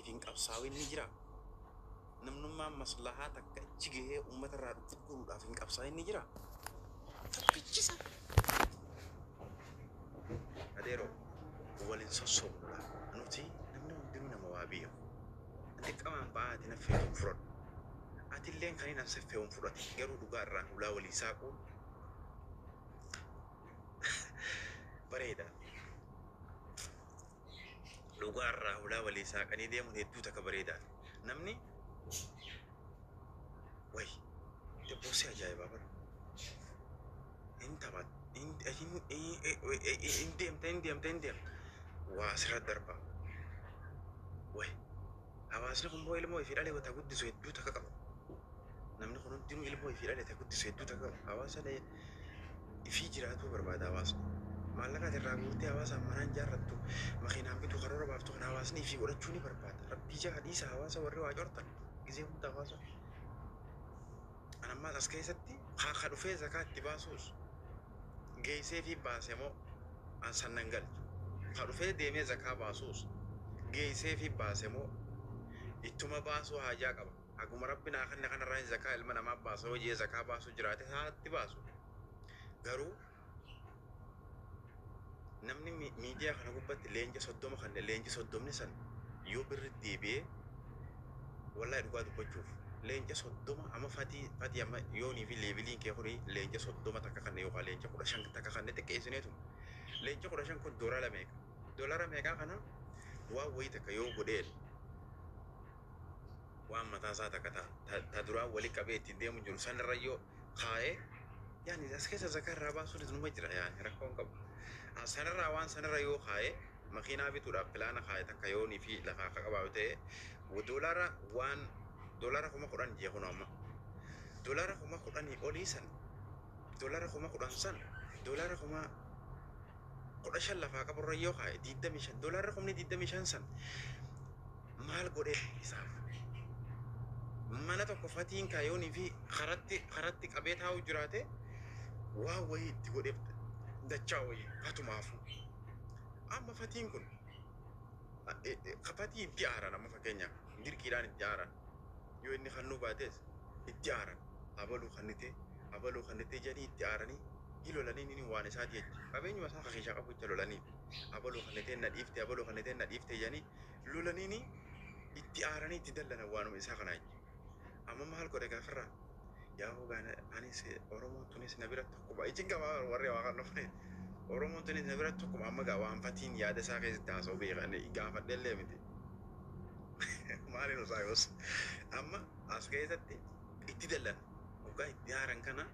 saniif hin qabsaawin ni jiraa? Namnummaan maslahaa takka achi gahee ummata irraa gurguruudhaaf hin qabsaa'in ni jiraa? Tokkichisa. Adeeroo wal hin sossobnu laa. Nuti namni hundinuu nama waa beeku. An xiqqamaan ba'aa ati na feetu hin fudhadhu. Atilleen kanin an sif fe'u hin fudhatin. Garuu dhugaa irraan hulaa walii saaquun bareeda. Dhugaa irraa hulaa walii saaqanii deemuun hedduu takka bareedaadha. Namni way debboossi ajaa'ibaa bara. Hin taphat hin hin hin deemta hin deemta hin deemta waa asirra darba. Way hawaasni kun boo ilmoo ifii dhale ta guddisu hedduu takka qaba. Namni kun hundinuu ilmoo ifii dhale ta guddisu hedduu takka qaba. Hawaasa ifii jiraatuu barbaada hawaasni. Maallaqa ati irraa guurtee hawaasaan manaan jaarrattu, makiinaan bituu karoora baaftu kana hawaasni ifii godhachuu ni barbaada. Rabbii ja'a dhiisa hawaasa warri waa cortan gizee hunda hawaasa. An ammaas as keessatti haa ka dhufee zakaa itti baasuus geeyseefii baase moo an san nan galchu. Ka dhufee deemee zakaa baasuus geeyseefii baase moo ittuma baasuu haajaa qaba. Haguma Rabbi naa kanne kanarraahin zakaa ilma namaa baasa yoo je'ee zakaa baasuu jiraate haa itti baasu. Garuu namni miidiyaa kana gubbatti leenca 30 kanne leenci soddomni san yoo birri deebi'ee wallahi dhugaa dubbachuuf leenca 30 amma fatii fatii amma yoonii fi leeviliin kee kuni leenca 30 takka kanne yookaan leenca 15 takka kanne xiqqeessineetuma leenci 15 kun doolaara meeqa doolaara meeqaa kana waan wayii takka yoo godheen waan mataa isaa takka ta ta duraan wali qabee ittiin deemu jiru sanirra yoo kaa'ee yaani as keessa zakaa irraa baasuunis numa jira yaani rakkoo hin qabu. Sanirraa waan sanirra yoo kaa'ee makiinaa bituudhaaf pilaana kaa'e takka yoonii fi lafaa akka qabaatu ta'e doolaara waan doolaara 10,000 jee kunoo amma doolaara 10,000 olii san doolaara 10,000 san doolaara 15,000 lafaa qaburra yoo kaa'e 25 doolaarri 25,000 san maal godhee isaaf mana tokko fatiin kaayoonii fi karatti karatti qabee taa'u jiraate waan wayii itti godheef dachaa wayii fatumaafu. Amma fatiin kun fatii itti aaran amma fakkeenyaaf dirqiidhaan itti aaran yoo inni kannuu baates itti aaran abaluu kannitee abaluu kannitee jedhanii itti aaranii hi lolanii inni waan isaati jecha qabeenyuma isaa keeshaa qabu jecha lolanii abaluu kannitee na dhiifte abaluu kannitee na dhiifte jedhanii lolaniini itti aaranii itti dallanan waanuma isaa kanaa jecha. Amma maal godhe gaafirraa? Yaa hoogaan anis Oromoon tunis na bira tokkuma. Ijin gabaa warri waa kan dhufne. Oromoon tunis na bira tokkuma amma gaa waan fatiin yaada isaa keessatti haasa'u beekan gaafadhellee miti. Maaliin usaa yoos. Amma as keessatti itti dallan. Hoggaa itti aaran kana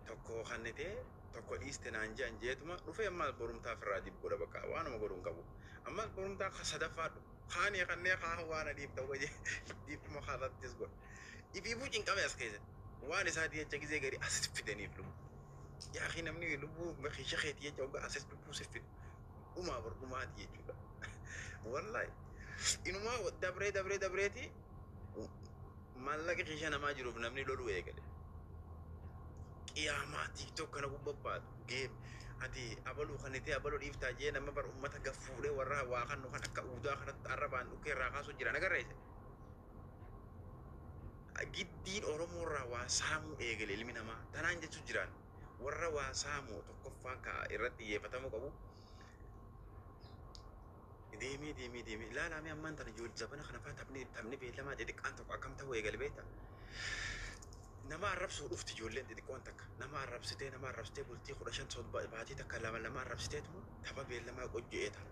tokko kannitee tokko dhiiste naan je'an jeetuma dhufee ammaas borumtaa ofirraa dib godha bakka waanuma godhu hin qabu. Ammas borumtaa ka sadaffaa dhufu. Kaanii kannee kaan waan adiif ta'u gaje dhiibbuma kanattis godha. Ifiifuu cinqame as keessatti. Waan isaatii jecha gizee gadi asis fidaniif lubbu. Yaa akhi namni lubbuu kiisha keetii jecha hoggaa asis lubbuu si fidu. Dhumaa bar dhumaatii jechuudha. Wallahi. Inumaa dabree dabree dabreeti maallaqa kiisha namaa jiruuf namni loluu eegale. Qiyaamaa TikTok kana gubbaa baatu geem ati abaluu kan itee abaluu dhiiftaa jee nama bar ummata gaffuudhee warra waa kannu kan akka uudaa kanatti arrabaan dhukkee irraa kaasuu jira nagarreesse. Giddiin Oromoo irraa waa saamuu eegale ilmi namaa tanaan jechuu jiraan warra waa saamuu tokkoffaan ka irratti xiyyeeffatamuu qabu. Deemee deemee deemee ilaalaa ammaan tana ijoollee zabana kana fa'aa taphni taphni beellamaa xixiqqaan tokko akkam ta'uu eegale beektaa? Nama arrabsuu dhufti ijoolleen xixiqqoon takka nama arrabsitee bultii 15 baatii takka lama lama arrabsiteetuma tapha beellamaa qojje'ee ta'a.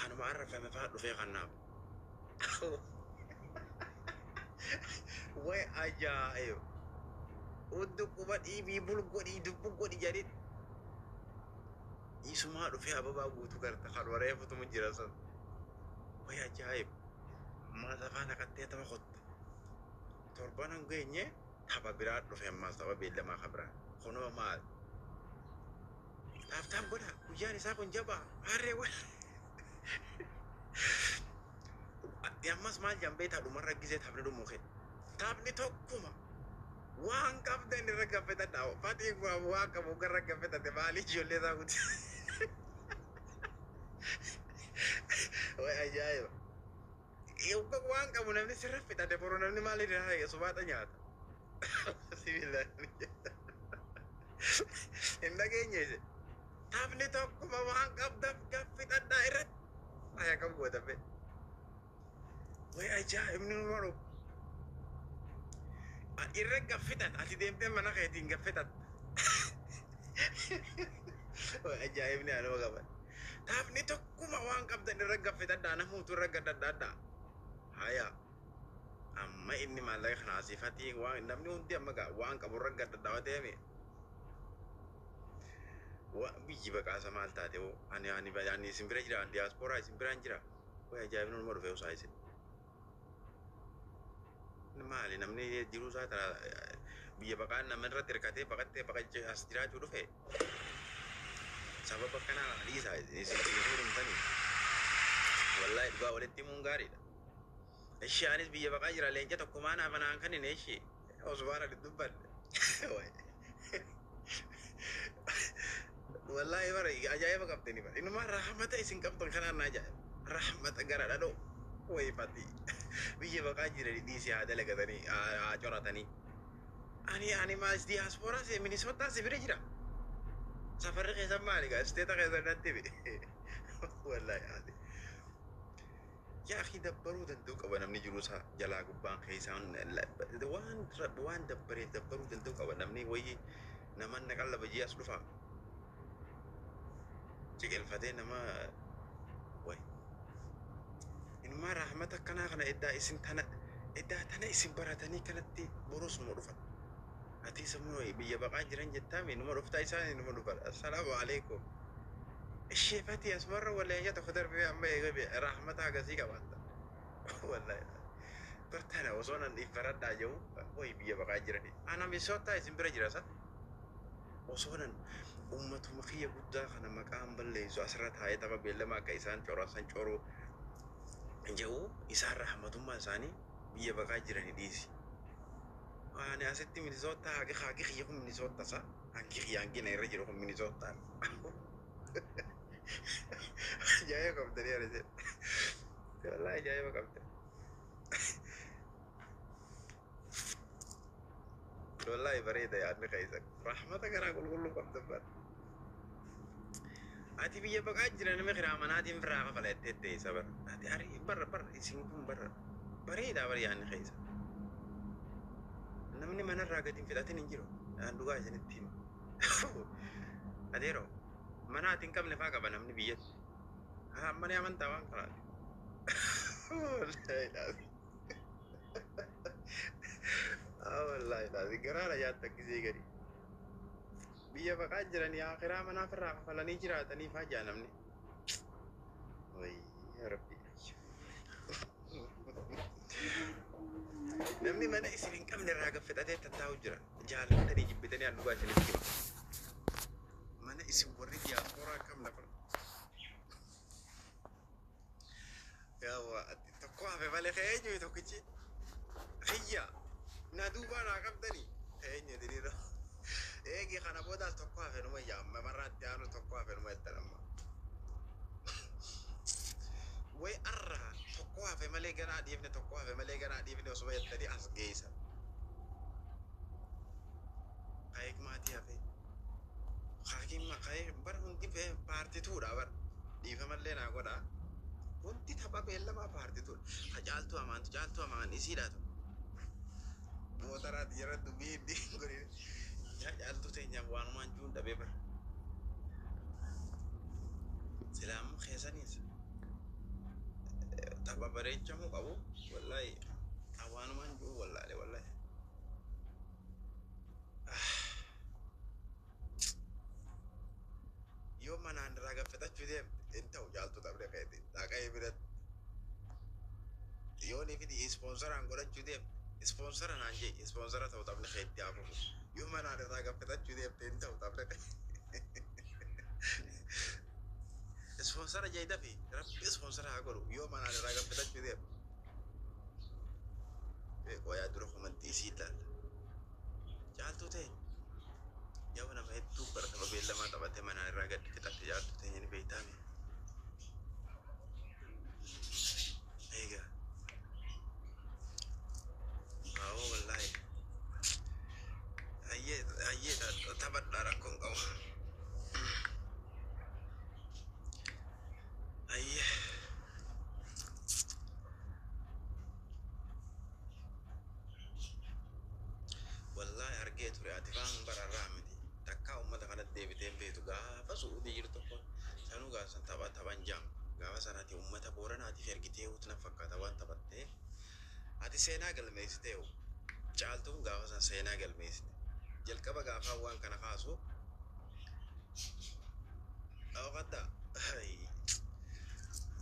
Kanuma arrabfame fa'aa dhufee kannaaf. Way ajaa'iba! Uddu quba dhiibii bul godhii dubbu godhi jedhin. Isumaa dhufee ababaa guutuu garta kan wareefutuma jira sun. Way ajaa'iba! Ammaas afaan haqattee tama kotta. Torban hin geenye tapha biraa dhufe ammaas tapha beellamaa kan biraa. Kunoo maal? Tap tap godha guyyaan isaa kun jabaa harree wal. Ammas maal jedhan beektaa dhumarra gisee taphni dhumu kee. Taphni tokkuma waan qabdan irra gaffetadha. Fatiin kun waan qabu garra gaffetate maali ijoollee isaa kuti. Way ajaa'iba. Waan qabu namni sirra fixate, boru namni maal irraa subaata nyaata. Sibiila hin dhageenye isin. Taphni tokkuma waan qabdaf gaffixadhaa irratti. Aya kam goota fe. Way, ajaa'ibni numa dhufu. Irra gaffixat, ati deemtee mana keetiin gaffixat. Way, ajaa'ibni anuma qaban. Taphni tokkuma waan qabdan irra gaffixadhaa, namuutu irra gaddadhaadhaa. Haya. Amma inni maallaqa kana asiifatii waan namni hundi amma gaa waan qabu irra gaddadhaa deeme. Biyyi baqaasa maal taate hoo? Ani isin bira jira, diyaaspooraa isin biraan jira. Way, ajaa'ibni numa dhufe usaa isin. Maali, namni jiruu isaa tana biyya baqaan nama irratti hirkatee baqattee baqachee as jiraachuu dhufe. Sababa kanaa dhiisaa, isin heerumtanii. Wallaahi, dhugaa walitti himuun gaariidha. Ishee anis biyya baqaa jira, leenca tokko maanaaf anaan kan hin ishee osoo ani dubbadhe. Wallaahi, bara ajaa'iba qabdani bara. Inuma rahmata isin qabdan kanaan na ajaa'iba. Rahmata gara dhadhoo wayifati. Biyya baqaa jirani dhiisii, haa dalagatanii, haa coratanii. Ani maas diyaaspooraa si Minisootaa si bira jira. Safarri keessan maali gaa isteeta keessan natti bi. Wallaahi haati. Yaa akhi, dabbaruu danda'u qaba namni jiru isaa jalaa gubbaan keessaan waan dabbareef dabbaruu danda'u qaba namni. Wayii nama na qallaba jee as dhufa. Ciqilfatee nama wayi. Inumaa rahmata akkanaa kana eddaa isin tana eddaa tana isin baratanii kanatti borus numa dhufan. Ati sammuu biyya baqaa jiran jettaami, numa dhuftaa, isaan numa dhufan. Assalaamu alaikum. Ishee fati asumarra walleeyya tokko darbee amma eegabe rahmata agasii qabaatta. Wallahi. Bartana osoo nan iffaradhaa jiru wayi biyya baqaa jirani. Ana Minisootaa isin bira jira sa. Osoo nan ummatuma kiyya guddaa kana maqaan balleessu asirra taa'ee tapha beellama akka isaan corasan coruu jedhu, isaan rahmatummaa isaanii biyya baqaa jirani dhiisi. Ani asitti Minisootaa haqi kiyya kun Minisoota sa. Hanqi kiyya hanqina irra jiru kun Minisootaa. Ajaa'iba qabdanii ani. Wallaahi, ajaa'iba qabdan. Wallaahi, bareeda yaadni keessan. Rahmata garaa qulqulluu qabdan bara. Ati biyya baqaa jira, nama kiraa manaatiin firaa kafala jettee teessa bara. Ati ari bara bara isin kun bara bareedaa bara yaadni keessan. Namni manarraa gadi hin fixatin hin jiru. Aan dhugaa isinitti hima. Adeeroo, mana ati hin qabne faa qaba namni biyyatti. Amma ni amantaa waan kanaati. Wallaahi laazim. Wallaahi laazim, garaadha nyaatta gisee gadi. Biyya baqaa jiranii akiraa manaaf irraa kafalanii jiraatanii faa jaa namni. Wayii yaa Rabbi. Namni mana isin hin qabne irraa gaffixatee tattaa'u jira. Jaalatanii jibbitanii, an dhugaa isinitti hima. Mana isin warri diyaaspooraa qabna kun. Yaa waa, tokko hafe malee eenyu tokkichi? Kiyya na duubaa naa qabdanii eenyu diriira. Eegi kana boodaas tokko hafe numa yaa mamarraatti aanu tokko hafe numa jettan amma. Way, arra tokko hafe malee ganaa dhiifne, tokko hafe malee ganaa dhiifne osuma jettanii as geessan. Kaayik maatii hafe. Kaakiin maqaa bara hundi paartituudha bara. Dhiifamallee naa godhaa. Hundi tapha beellamaa paartituudha. Ka caaltuu amaantu caaltuu amaan isiidhaatu. Mootaraati jara dubbii hindi godhin. Yaa caaltuu teenyaaf waanumaan juun dhabee bara. Silaamu keessaniis tapha bareechamuu qabu. Wallaahi, waanumaan juun wallaale wallaahi. Yoo manaan irraa gaffetachuu deemte hin ta'u, caaltuu taphne keeti dhaqee biratti. Yoo ni fidi ispoonsoraan godhachuu deemte, ispoonsora naan jee, ispoonsora ta'u taphni keetti haa fufu. Yoo manaan irraa gaffetachuu deemte hin ta'u taphne. Ispoonsora jee, dafi rabbi ispoonsora haa godhu yoo manaan irraa gaffetachuu deemte. Qoyaa dura komantii isii ilaalla. Caaltuu ta'e yaa nama hedduu bara tapha beellamaa taphatee manaan irraa gad fixatte, caaltuu ta'e ni beektaame. Egaa Gaafa sanaati uummata Booranaatiif ergitee na fakkaata waan taphattee. Ati seenaa galmeessitee, Caaltuun gaafa san seenaa galmeessite. Jalqaba gaafaa waan kana kaasu dhawqadda.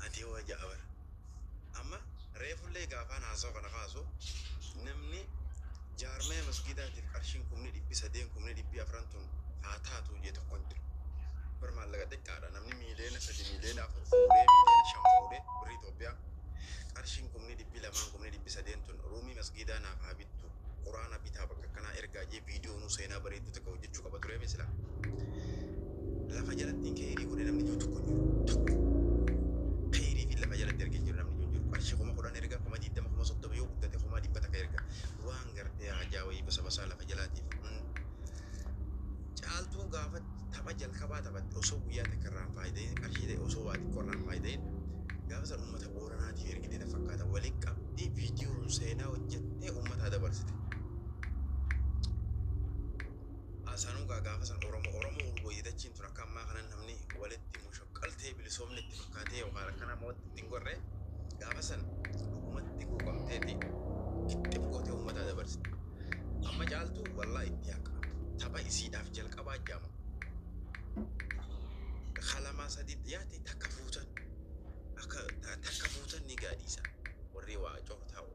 Ati hoo ajaa'iba. Amma reefullee gaafaan haasa'u kana kaasu, namni jaarmee masgiidaatiif qarshiin 300,000, 400,000 tun haa taatu jee tokko hin jiru. Bar maallaqa xiqqaadha. Namni 3 miiliyoona, 4 miiliyoona fuudhee, 5 miiliyoona fuudhee birrii Itoophiyaa, qarshiin 200,000, 300,000 tun ruumii masgiidaa naaf haa bittu, quraana bitaa, bakka akkanaa ergaa jee viidiyoo nu seenaa bareedduu takka hojjechuu qaba ture misila. Lafa jalatti keerii godhe namni jiru tokko hin jiru. Tokko. Keerii fi lafa jalatti ergee jiru namni jiru jiru. Qarshii 10,000 erga, 20,000, 30,000, yoo guddate 100,000 erga. Waan gartee hajaa wayii basa basaa lafa jalaatiif. Caaltuun gaafa tapha jalqabaa taphatte, osoo guyyaa takka irraan faayidayin, qarshii ta'e osoo waa xiqqoo irraan faayidayin, gaafa san uummata Booranaatiif ergitee na fakkaata, waliin qabdee viidiyoon seenaa hojjettee uummataa dabarsite. Asanuu gaafa san Oromoo urgooyyitachiin tun akka ammaa kana namni walitti mushaqqaltee bilisoomni itti fakkaatee yookaan akka nama walitti ittiin gorree, gaafa san dhugumatti quuqamteeti gixxif gootee uummataa dabarsite. Amma Caaltuu wallaa itti haqa. Tapha isiidhaaf jalqabaa jaama. Kalamaa sadii dhiyaate takka fuutan. Akka takka fuutan ni gaadhiisa. Warri waa cofa taa'u.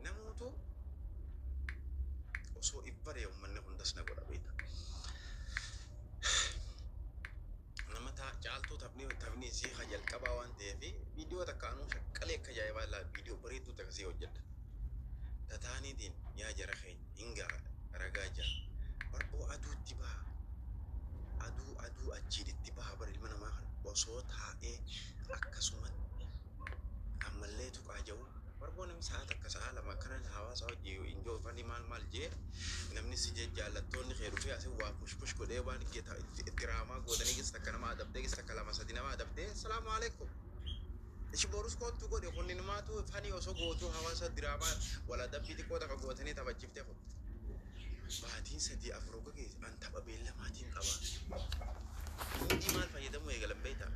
Namootu osoo ibbaree uummanni hundas na godha beekta. Nama Caaltuu taphni isii ka jalqabaa waan ta'eef, viidiyoo takka anuu shaqqalee akka ajaa'ibaa laa viidiyoo bareedduu takka sii hojjedha. Tataaniitiin yaa jara keenya hingaa ragaa jira. Barboo aduutti baha. Aduu achiin itti baha bar ilma namaa kana osoo taa'ee akkasumatti ammallee tuqaa jiru. Barboo namni sa'a takka, sa'a 2 akkana hawaasa hojii injoo fani maal maal jee, namni si jaallattoonni kee dhufee asii waa push push godhee waan diraamaa gootanii keessa takka nama adabdee, keessa takka lama sadi nama adabdee, salaamu alaikum. Ishi borus koottu godhe kunninumaatu fani osoo gootuu hawaasa diraamaa wal adabbii xiqqoo takka gootanii taphachiiftee kutte. Baatiin 3 4 oga keessa an tapha beellamaatiin qaba. Hundi maal fayyadamuu eegalan beektaa?